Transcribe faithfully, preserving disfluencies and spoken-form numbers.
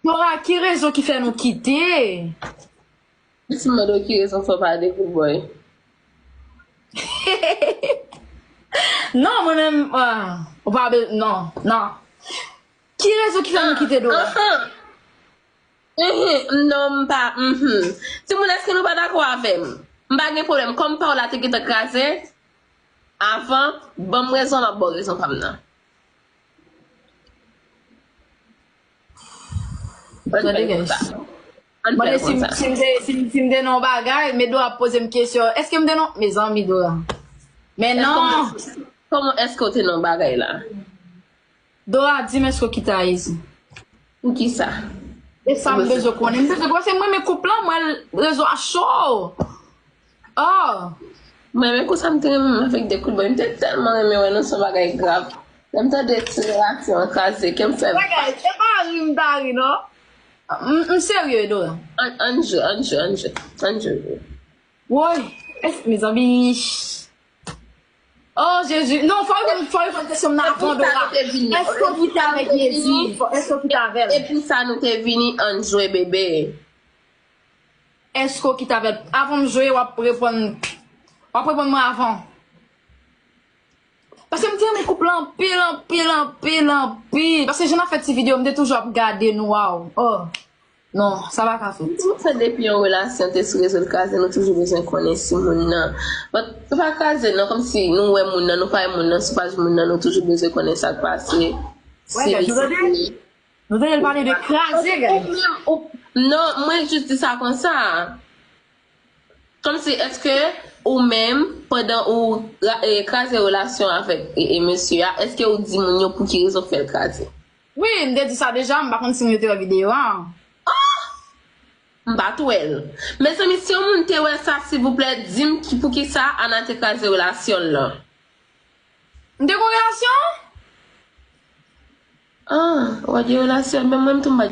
Dora, ki rezon ki fè nou kite? Si m mande w ki rezon fè w pa de good boy. Non, mwen menm, ah, ou pa be-, non, non. Ki rezon ki fè nou kite Dora? Ahan. Mhm, non, m pa, mhm. Timoun, èske nou pa dakò avè m? M pa gen pwoblèm. Kòm pa w la te gentan kraze avan, ban m rezon, m ap ba w rezon pa m nan. Tande, guys. Mande si m, si m te, si m, si m te nan yon bagay, men Dora ap poze m kesyon. Èske m te nan, mezanmi, Dora. Men non. Kòman èske w te nan bagay la? Dora, di m èske w kite Ayiti? Poukisa? E sa m bezwen konnen. M bezwen konnen, se mwen men koup lan, mwen rezo a cho. Oh! Mwen men konsa m te renmen avèk de kout bòy. M te tèlman renmen wè nou se yon bagay grav. Lè m tande ti relasyon an kraze, kè m fè. Bagay, e pa ri m ta ri, non. M, m serye, Dora. Ann, ann jwe, ann jwe, ann jwe. Ann jwe. Woy, es, mezanmi. Oh, Jezi. Non, fò yo, fò yo poze kesyon nan avan, Dora. Èske w kite avèk Jezi? Èske w kite avè l? E pou sa nou te vini, ann jwe, bebe. Èske w kite avè l? Avan m jwe, w ap reponn. W ap reponn mwen avan. Paske m te renmen koup lan anpil, anpil, anpil, anpil. Paske jan n ap fè ti videyo, m te toujou ap gade nou, waw. Oh. Non, sa pa ka fèt. Nou fè depi yon relasyon te sou rezo l kraze, nou toujou bezwen konnen si moun nan. But, nou pa kraze non, kòmsi nou wè moun nan, nou pa wè moun nan sou paj moun nan, nou toujou bezwen konnen sa k pase. Si li se. Nou tande l pale de kraze, guys. Non, mwen jis di sa konsa. Kòmsi, èske ou menm, pandan ou kraze relasyon avèk e, e mesye a, èske ou di moun yo pou ki rezon fè l kraze? Wi, m te di sa deja, m pa konn si moun yo te wè videyo a. M pa t wè l. Mezanmi, si yon moun te wè sa, silvouplè, di m ki, poukisa Ana te kraze relasyon l lan. M te gen relasyon? Ah, w ap di relasyon, men mwen m tou m pa